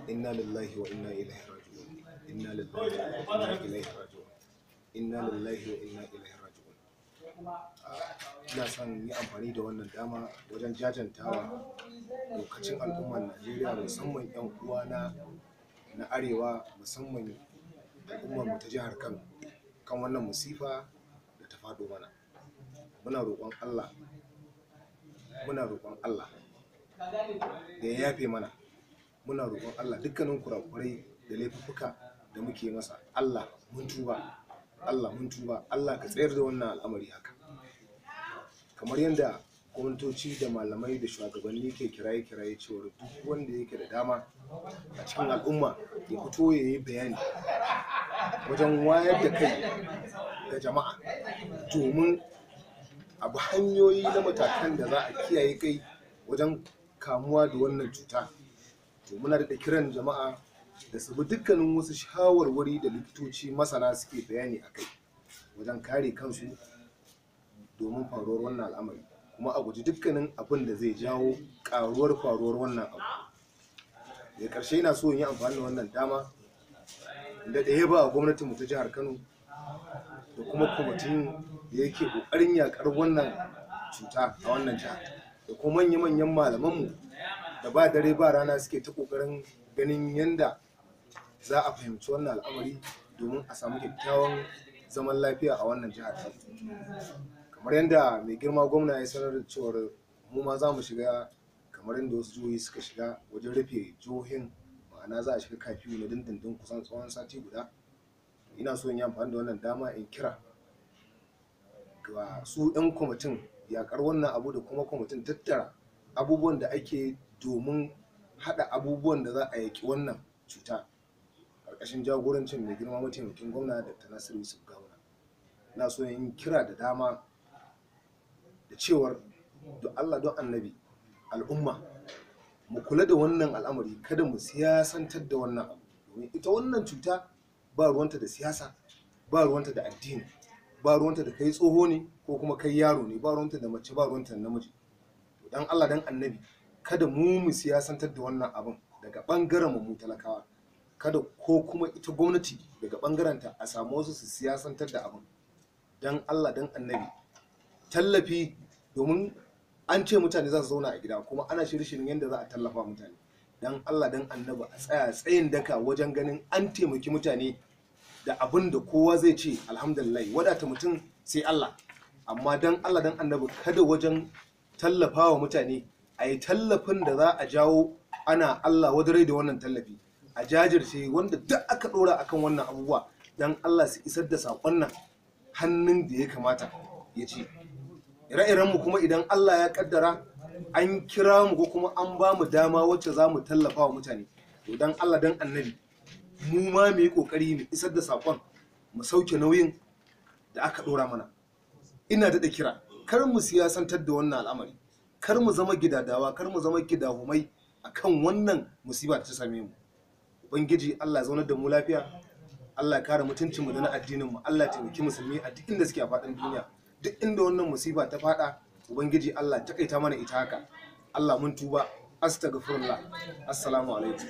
Inna lillahi wa inna ilaihi raji'un. Inna lillahi wa inna ilaihi raji'un. Inna lillahi wa inna ilaihi raji'un. Ina son yi amfani da wannan dama wajen jajantawa lokacin al'ummar Najeriya, musamman 'yan uwana na arewa, musamman al'ummar mu ta jihar Kano, kan wannan musifa da ta faɗo mana. Muna roƙon Allah, muna roƙon Allah da ya yafe mana. Muna roƙon Allah dukkanin kurakurai da laifuffuka da muke masa. Allah mun tuba, Allah mun tuba, Allah ka tsayar da wannan al'amari haka. Kamar yadda gwamnatoci da malamai da shugabanni ke kiraye-kiraye cewar duk wanda yake da dama a cikin al'umma ya fito ya yi bayani wajen wayar da kai ga jama'a domin abu hanyoyi na matakan da za a kiyaye kai wajen kamuwa da wannan cuta. To muna da kiran jama'a da su bi dukkanin wasu shawarwari da likitoci masana suke bayani a kai wajen kare kansu domin faruwar wannan al'amari, kuma a guji dukkanin abin da zai jawo karuwar faruwar wannan abu. Da ƙarshe ina so in yi amfani da wannan dama da ɗaya ba gwamnatinmu ta jihar Kano da kuma kwamitin da yake ƙoƙarin yaƙar wannan cuta a wannan jihar, da kuma manya-manyan malamanmu da ba dare ba rana suke ta ƙoƙarin ganin yadda za a fahimci wannan al'amari domin a samu kyakkyawan zaman lafiya a wannan jihar. Kamar yadda mai girma gwamna ya sanar da cewar mu ma za mu shiga kamar yadda wasu jihohi suka shiga wajen rufe jihohin, ma'ana za a shiga kafiyu na dindindin kusan tsawon sati guda. Ina so in yi amfani da wannan dama in kira ga su 'yan kwamitin yakar wannan abu da kuma kwamitin tattara abubuwan da ake domin haɗa abubuwan da za a yaki wannan cuta ƙarƙashin jagorancin mai girma mataimakin gwamna Dr. Nasiru Yusuf Gawuna. Ina so in kira da dama da cewar don Allah don annabi al'umma mu kula da wannan al'amari, kada mu siyasantar da wannan abu, domin ita wannan cuta ba ruwanta da siyasa, ba ruwanta da addini, ba ruwanta da kai tsoho ne ko kuma kai yaro ne, ba ruwanta da mace, ba ruwanta da namiji. To dan Allah dan annabi kada mu mu siyasantar da wannan abin daga bangaren mu talakawa, kada ko kuma ita gwamnati daga bangaren ta a samu wasu su siyasantar da abin. Dan Allah dan annabi tallafi, domin an ce mutane za su zauna a gida kuma ana shirye-shiryen yadda za a tallafa mutane. Dan Allah dan annabi a tsaya tsayin daka wajen ganin an taimaki mutane da abin da kowa zai ce alhamdulillah, wadata mutum sai Allah. Amma dan Allah dan annabi kada wajen tallafawa mutane a yi tallafin da za a jawo ana Allah wadarai da wannan tallafi. A jajirce wanda duk aka dora akan wannan abubuwa, dan Allah su isar da saƙon nan hannun da ya kamata ya ce. Ire-irenmu kuma idan Allah ya kaddara an kira mu ko kuma an ba mu dama wacce za mu tallafa wa mutane, to dan Allah dan annabi mu ma mu yi kokari mu isar da saƙon, mu sauke nauyin da aka dora mana. Ina daɗa kira, kar mu siyasantar da wannan al'amari, kar mu zama gidadawa, kar mu zama gidahumai akan wannan musiba da ta same mu. Ubangiji Allah ya zaunar da mu lafiya, Allah ya kare mutuncinmu da na addininmu, Allah ya taimaki musulmi a duk inda suke a faɗin duniya. Duk inda wannan musiba ta faɗa, Ubangiji Allah takaita mana ita haka. Allah mun tuba, astaghfirullah. Assalamu alaikum.